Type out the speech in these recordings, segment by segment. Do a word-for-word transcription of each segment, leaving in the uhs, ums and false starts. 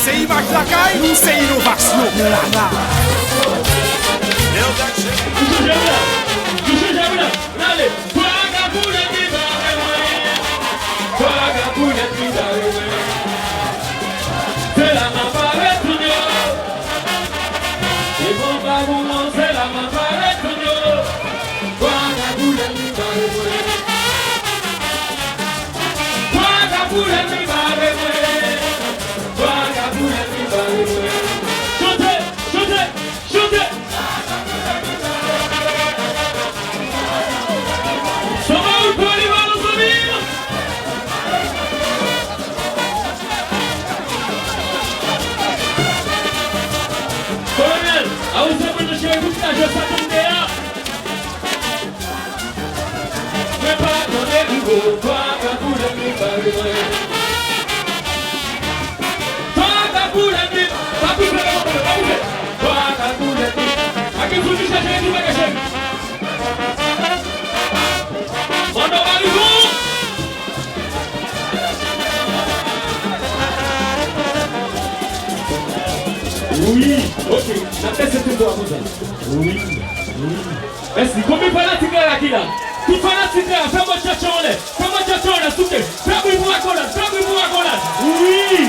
Se imaj lakay, nou se inovasyon nan lala. Chante, chante, chante. Sa va ou pale ba nou zanmi? Kolonèl, a ou se mwen nan cheri pou ta jwe sa tande a. Mwen pa tande rivo, twa ka koule mi pare mwen. Twa ka koule mi, pa koule, pa koule, pa koule. Twa ka koule mi. Ake sou ki chache ki pa kache. Mando Marigo. Wi, ok. N ap fè se tempo a konsa. Wi, wi. Mèsi. Konbyen fanatik la ki la? Tout fanatik la, fè mwen tchatchan anlè. Fè mwen tchatchan anlè, souke. Fè bri pou Akolad, fè bri pou Akolad. Wi.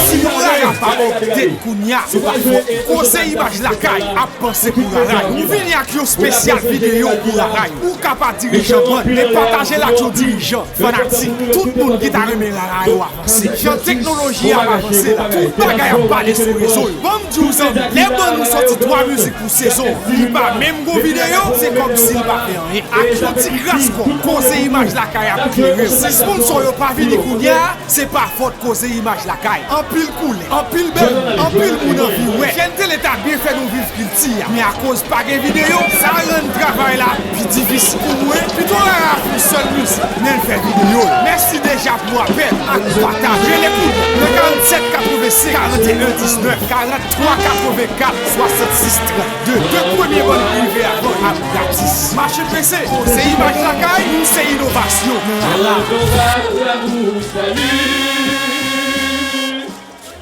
Si yon rara pa update kounya, se pa fòt. Koze Imaj Lakay ap panse pou rara yo. Nou vini ak yon spesyal videyo pou rara yo. Ou ka pa dirijan bann, men pataje l ak yon dirijan, fanatik, tout moun ki ta renmen rara yo avanse. Jan teknoloji ap avanse la, tout bagay ap pale sou rezo yo. Ban m di w zanmi, lè bann ou soti twa mizik pou sezon, li pa menm gon videyo, se kòmsi l pa fè anyen. Ak yon ti kras kòb, Koze Imaj Lakay ap klere. Si sponsò yo pa vini kounya, se pa fòt Koze Imaj Lakay. Anpil koulè, anpil bèl, anpil moun anvi wè. Chèn Tele ta byen fè nou viv kilti a. Men akoz pa gen videyo, sa rann travay la pi difisil pou mwen. Pito rara ap yon sèl mizik, men l fè videyo l. Mèsi deja pou apèl ak pataj. Rele pou nou nan karanntsèt katrevensenk, karanteyen diznèf, karanntwa katrevenkat, swasannsis trannde. De premye bann ki rive avan ap gratis. Mache prese, se Imaj Lakay, nou se inovasyon. Nan lala.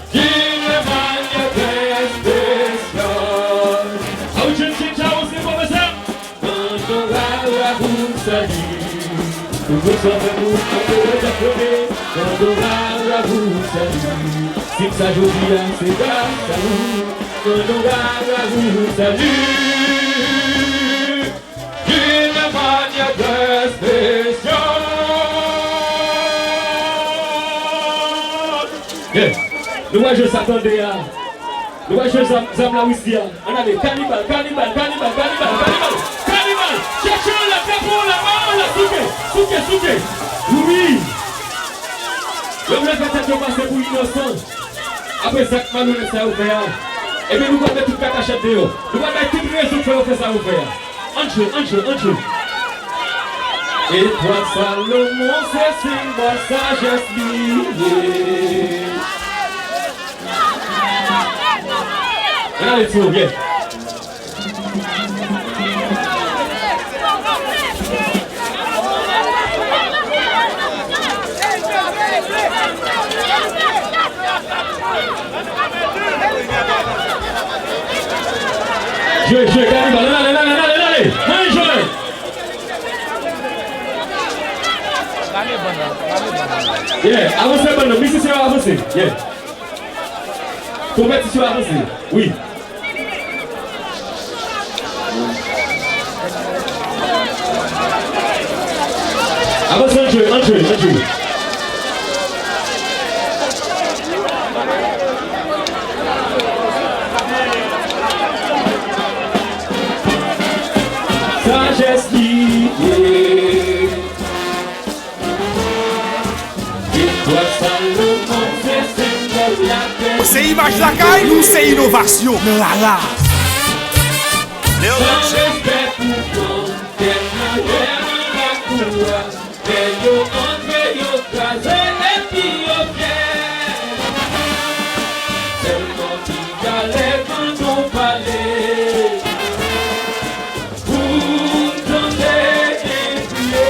Ki remanye tè espesyal. Aw, tchenn, tchenn, tcha, ou se pwofesè. Mando rara pou sali. Pou tout sa fè pou mando rara pou sali. Si m sa jodi a, se gras a ou. Mando rara pou sali. D'une manière très spéciale. Yeah. Nou va jwe sa tande a. Nou va jwe zam, zam la wisi a. Ann ale, kanibal, kanibal, kanibal, kanibal, kanibal, kanibal. Chèche yon lòt, fè pou yon lòt, fè yon lòt, souke, souke, souke. Wi. Yo vle fè tèt yo pase pou inosan. Apre zak malonèt sa yo fè a, ebyen nou pral met tout katachèt deyò. Nou pral bay tout rezon k fè yo fè sa yo fè a. Ann jwe, ann jwe, ann jwe. Etwal Salomon se senbòl sajès li ye. Ann ale, ti moun, yeah. Jwe, jwe, kanibal, ann ale, ann ale, ann ale, ann ale. Ann jwe. Yeah, avanse bann nan, mizisyen yo avanse. Yeah. Konpetisyon avanse. Wi. Avanse, ann jwe, ann jwe, ann jwe. Sajès li ye. Se Imaj Lakay, nou se inovasyon nan lala. Pou m tande gen kriye.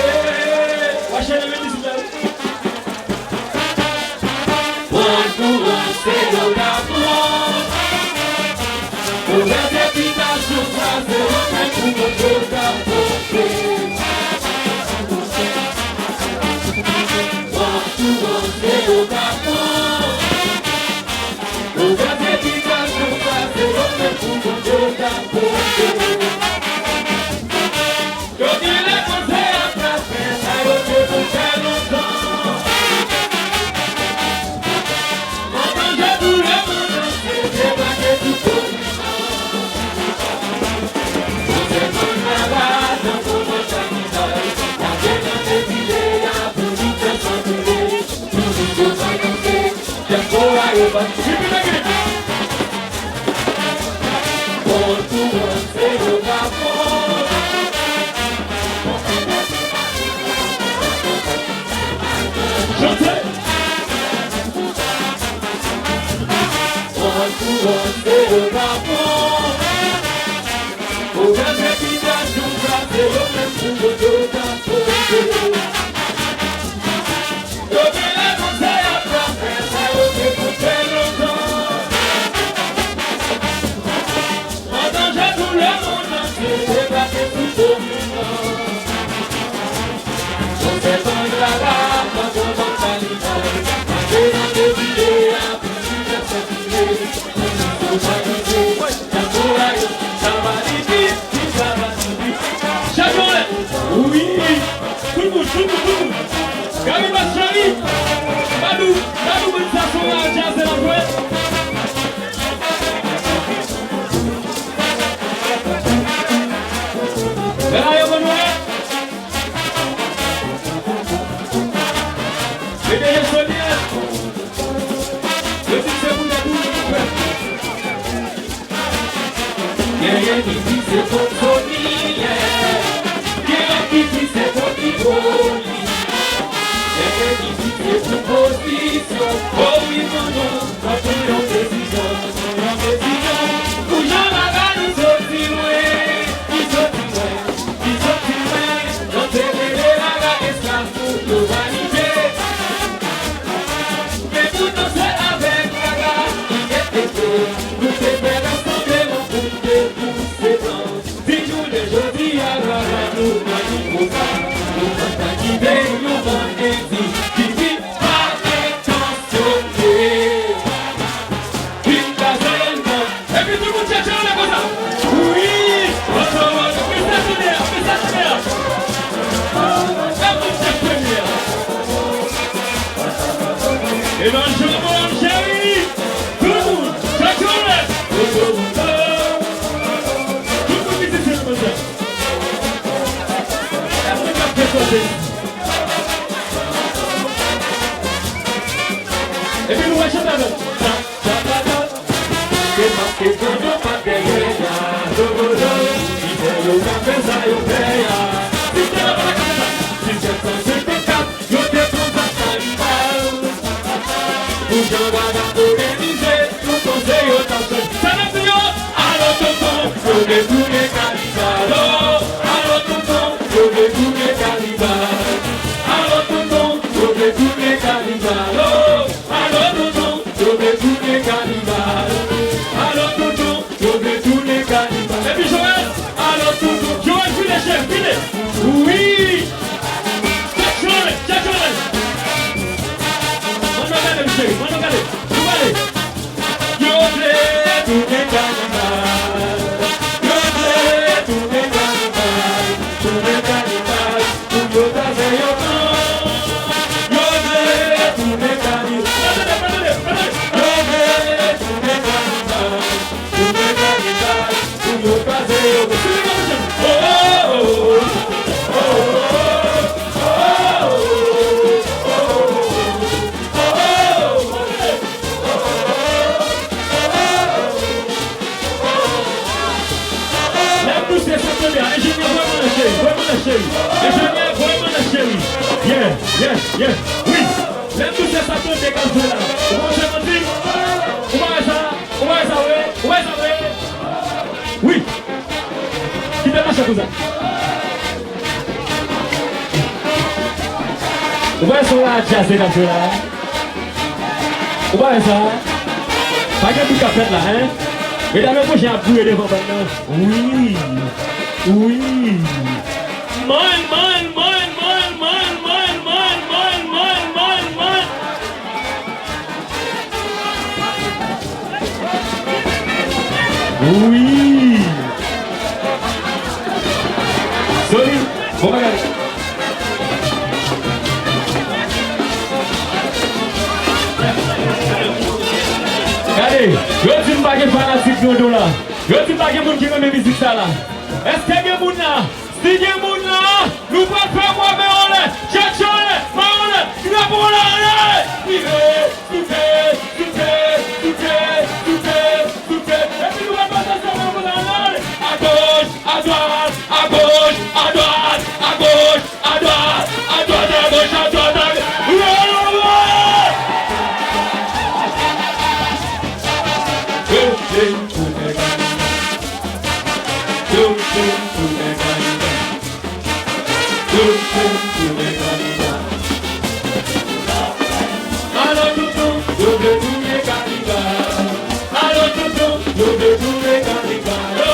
Mache leve mizik la wi. Pran kouraj, se yo k ap pran. Ouvè depi nan jou sa, se yo menm pou moun yo k ap pote. Pran kouraj, se yo k ap pran. Ouvè depi nan jou sa, se yo menm pou moun yo k ap pote. Yo genlè panse y ap ka fè sa yo te pou fè lontan. An danje pou lemonn antye, debake tout komitan. Konsènan labadan, kòman sa ki bay, lage nan defile a, pou nou fè sa koule, pou nou fè sa kanpe. Dyaspora yo pa. Bon, pou mwen, se yo k ap bon. Chante. Bon, pou mwen, se yo k ap bon. Pou mwen, se ki ta jou sa, se yo menm pou yo t ap pote. Yo genlè panse y ap ka fè sa yo te pou fè lontan. An danje pou lemonn antye, debake sou komin nan. Konsènan labadan, kòman sa li bay, lage nan defile a, pou li fè sakile. Chak jounen. Wi. Tout moun, tout moun, tout moun. Gaby Marcelli. Badou, Badou, moun sa son la, djazz la jwe. Bèl a yo, Manuel. Mete yo solid. Yo di se pou tèt ou, pou pèp. Genyen ki di se fòt Sony, yeah. Genyen ki di se fòt Hippolyte. Genyen ki di se pou pozisyon. O wi, non, non, fòk nou yon desizyon, nou yon desizyon. Pou jan bagay nou soti lwen, nou soti lwen. Ki soti lwen, nan te rele bagay esklav pou globalize. Men poutan se avèk bagay ki ete nou te fè rasanbleman pou n te pouse blan. Di jounen jodi a, bagay nou pa ni konsa. Nou pa ka kite yon bann endividi mal entansyonnen. Vin kraze l nan. Epi tout moun tchatche anlè konsa. Wi! Ansanm, ansanm. Fè sa tounen, fè sa tounen. Fè moun tchatche premye a. E nan Jambon, cheri. Tout moun tchatche anlè. Tout moun mizisyen nan konsa. Èske n ap fè koze? Epi nou wè chante avè m. Sa, sa, sa, sa. Se paske grandon pa t dèyè a, dobodo, ki fè yo ka fè sa yo fè a. Sistèm nan pa t ka fè sa. Disèt san senkannkat, yo te pran zak Kalibal. Pou jan bagay òganize, nou panse yo t ap fè. Sa n ap di yo? Alò tonton, yo vle tounen Kalibal. Alò tonton, yo vle tounen Kalibal. Alò tonton, yo vle tounen Kalibal. Alò tonton, yo vle tounen Kalibal. Alò tonton, yo vle tounen Kalibal. Epi Joël, alò tonton, Joël, vini chèf, vini. Wi. Tchak Joël, tchak Joël. Mande gade m cheri, mande gade. Nou pale. Yo vle tounen Kalibal. Yo vle tounen Kalibal. Tounen Kalibal. Pou yo kraze yo pran. Yo vle tounen Kalibal. Yo vle tounen Kalibal. Tounen Kalibal. Pou yo kraze yo pran. Oh, oh, oh. Lè m pouse sa tande a, enjenyè voye m anlè cheri, voye m anlè cheri. Enjenyè voye m anlè cheri. Yeah, yeah, yeah. Wi. Lè m pouse sa tande k ap jwe la. Ou pa wè sa manti? Ou pa wè sa? Ou pa wè sa vre? Ou pa wè sa vre? Wi. Kite mache konsa. Ou pa wè se yon djaz k ap jwe la? Bagay sa, pa gen bout k ap fèt la, en? Medam yo konn jan ap gouye devan bann nan. Wi. Wi. Mwen, mwen, mwen. Wi. Solid. Bon bagay. Gade, yo di m pa gen fanatik Grandon la. Yo di m pa gen moun ki renmen mizik sa la. Èske gen moun la? Si gen moun la, nou pral fè bwa men anlè, tchatcha anlè, men anlè, drapo anlè, anlè! Rive, soute, soute, soute, soute, soute. Epi nou pral pase ansanm konsa, anlè, anlè! Agoch, adwat, agoch, adwat, agoch, adwat, adwat, agoch, adwat, agoch. Yo, yo, pou nèg Yo, yo, pou nèg Ayiti. Yo, yo, pou nèg Ayiti. Alo, toutou, yo vle touye Kaliba. Alo, toutou, yo vle touye Kaliba. Yo!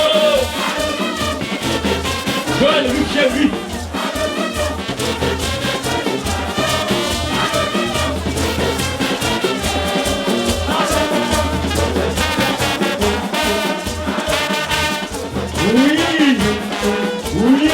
Joel, Luc Chéry. Wi! Wi!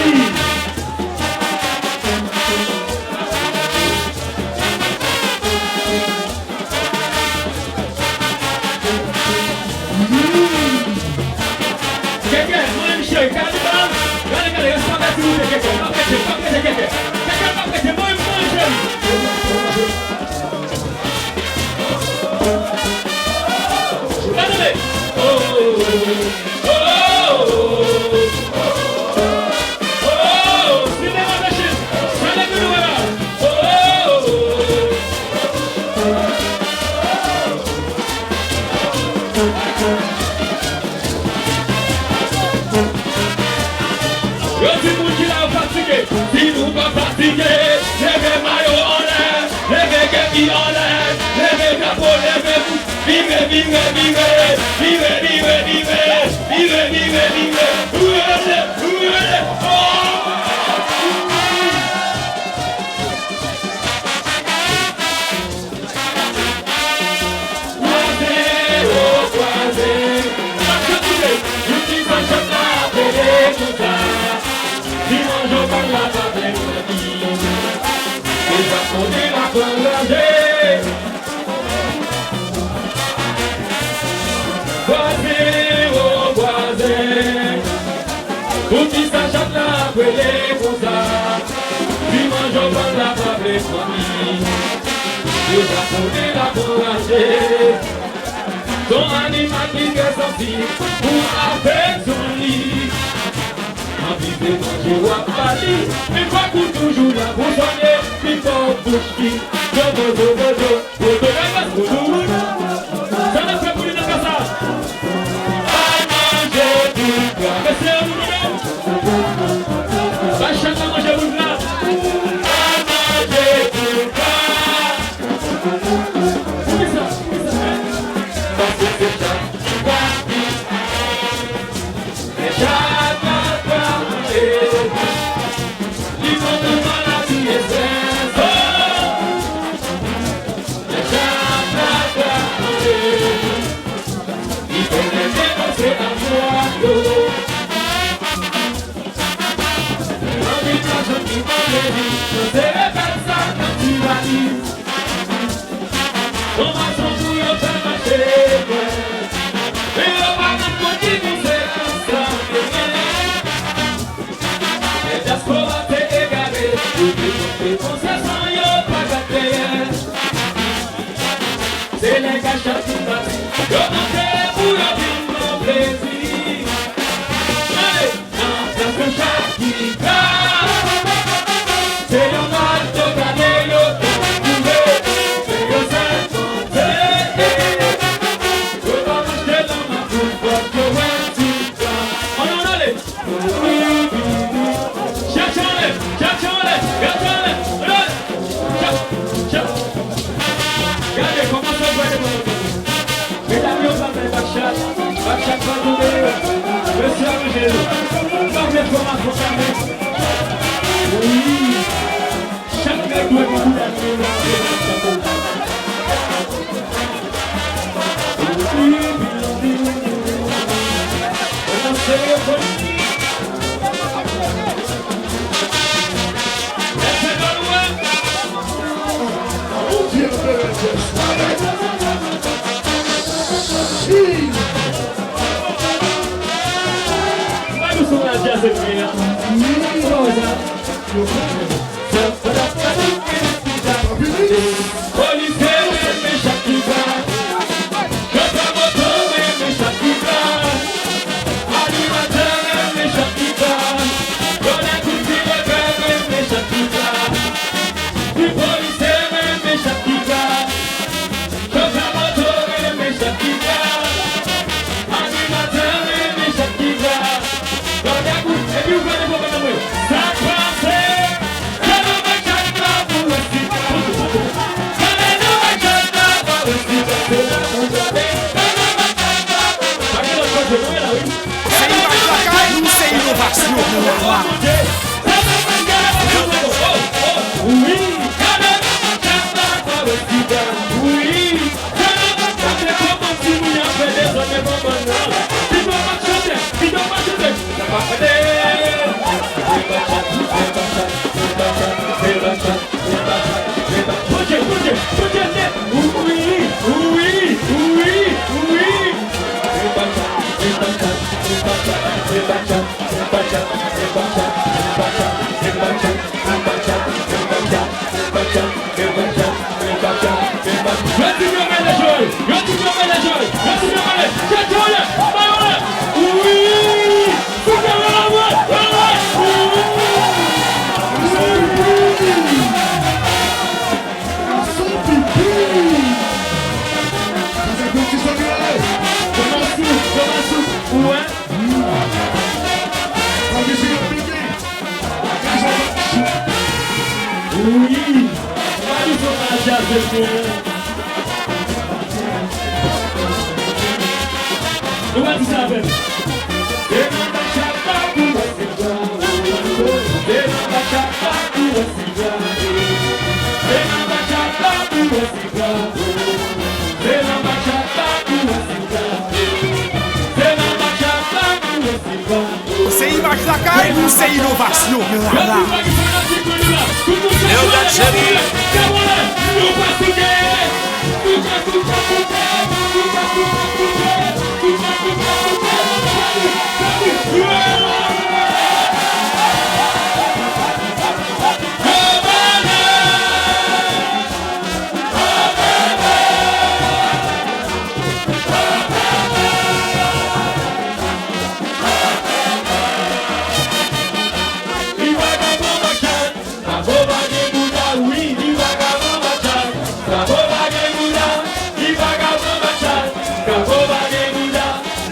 Kèkè, mwen menm cheri, Kaliba, gade, gade, respè, silvouplè, Kèkè, pa prese, pa prese, Kèkè. Kèkè, pa prese, mwen menm, mwen menm cheri. Gade, gade. Oh, oh, oh, oh. Yo di moun ki la yo fatige. Si nou pa fatige, leve mayo anlè, leve kepi anlè, leve drapo, leve bout. Vire, vire, vire, vire, vire, vire, vire, vire, vire, vire, vire, vire, oh! Kwaze, o kwaze. Sa k ap koute? Youn ki sa chat la ap rele konsa. Dimanch yo pa la pa vle fini. Deja konnen la pran ranje. Vwazen, o vwazen, poukisa chat la ap rele konsa? Dimanch yo pa la pa vle fini. Deja konnen la pran ranje. Son animal ki trè sansib pou afeksyon li. Anvi se manje w ap ba li, men fòk ou toujou la pou swanye. Pifò bouch ki, zobo, zobo, zo, zobo, zobo, zobo. Sa n ap fè pou li nan kasa? Al manje boul gra. Mesye, nou mande. Bay chat la manje boul gra. Al manje boul gra. Poukisa? Poukisa? Paske se chat ki pa Yon fason pou yo fè mache kwè. Men yo pa rann kont ki konsekans sa genyen. Lè dyaspora te egare, yo te monte panse san yo pa gad dèyè. Se lè kachat fin pati, yo monte pou yo vin pran plezi. Hey! Nan plas yon chat ki gra, se yon malto kale yo ka twouve, men yo sèlman te. Yo pa mache nan makout, fòk yo wè ti gra. Ann, ann ale! Chat anlè, chat anlè, chat anlè, ann ale! Chat, chat. Gade kòman sa pral devan. Chak fwa tonbe, mesye aranje yo. Pa vle fè m afè sa, men. Wi. Chak nèg dwe gen bouda li menm nan avè chapo. Wi, wi, wi, wi, wi. Mwen nan serye, frè. Polisye renmen chak ki pa. Chofè moto renmen chak ki pa. Animatè renmen chak ki pa. Gòlè kout direktè renmen chak ki pa. Ti polisye renmen chak ki pa. Chofè moto renmen chak ki pa. Animatè renmen chak ki pa. Gòlè kout, epi ou gade pwogram nan mwen. Sa k pase? Gade bachata pou wè si ka. Gade bachata pou wè si ka. Gade bachata pou wè si ka. Pa gen lòt kote, nou ye la, wi. Se imaj lakay, nou se inovasyon, nou la, la. Wi. Gade bachata pou wè si ka. Wi. Gade bachata pou wè si ka. Yo di yo mele Joel, yo di yo mele Joel, yo di yo mele, Joel, Joel, wi, wi, wi, wi. Kòman sou, kòman sou, ou wè? Wi. Ann ale sou paj la, mesye. Nou va di sa avè m. Se nan bachata pou wè si ka. Se nan bachata pou wè si ka. Se nan bachata pou wè si ka. Se nan bachata pou wè si ka. Se nan bachata pou wè si ka. Se imaj lakay, nou se inovasyon, nou la, la. Leonidas Jerry. Li vagabon machann, kapo pa gen bouda, wi, li vagabon machann. Kapo pa gen bouda, li vagabon machann. Kapo pa gen bouda,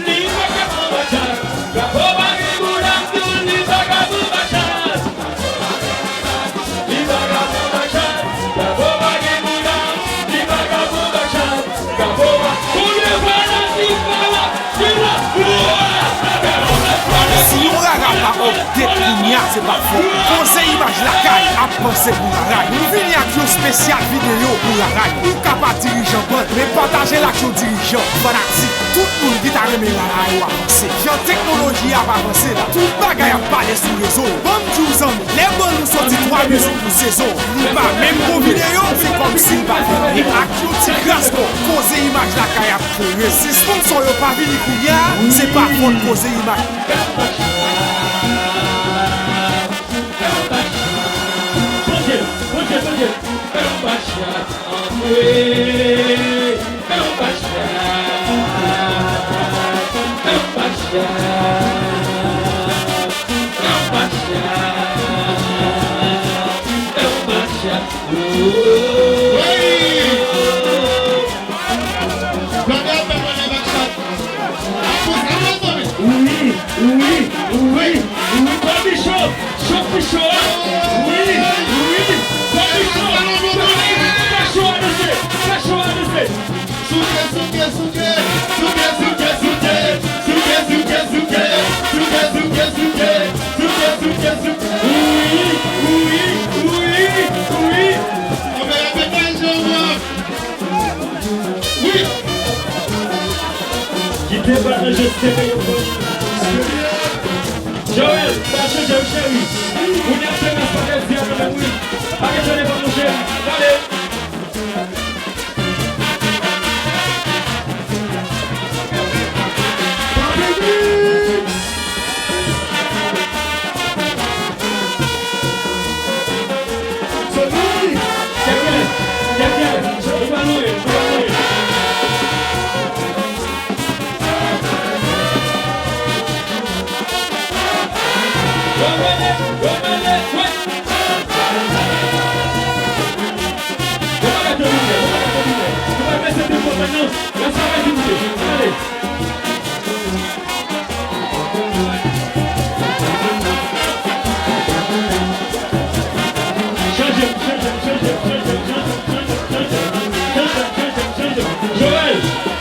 li vagabon machann. Kapo pa gen bouda, tou, li vagabon machann. Li vagabon machann. Kapo pa gen bouda, li vagabon machann. Kapo pa, pou li vagabon machann. Si yon rara pa update kounya, se pa fòt. Koze Imaj Lakay ap panse pou raray. Nou vini ak yon espesyal videyo pou raray. Ou ka pa dirijan bann, men pataje l ak yon dirijan, fanatik, tout moun ki ta renmen raray yo avanse. Jan teknoloji ap avanse la, tout bagay ap pale sou rezo yo. Ban m di w zanmi, lè bann nou soti twa mizik pou sezon, li pa menm gon videyo, se kòmsi l pa fèt. Ak yon ti kras kò, Koze Imaj Lakay ap klere. Si sponsò yo pa vini kounya, se pa fòt Koze Imaj. Bondye, Bondye, Bondye. Antre, fè yon bachata, fè yon bachata, fè yon bachata, fè yon bachata. Wi! Blòdè ap fè blòdè bachata. Wi, wi, wi, wi, Bobby Show, Show fi Show, wi, wi, Bobby Show, fè show a danse, fè show a danse. Souke, souke, souke, souke, souke, souke. Debat nan je sere yo. Joel, pa chanje wi cheri. Ou ni ap fè mas pa gen di a kanmenm wi. Pa gen chanje pa nou cheri. Gade. Joel!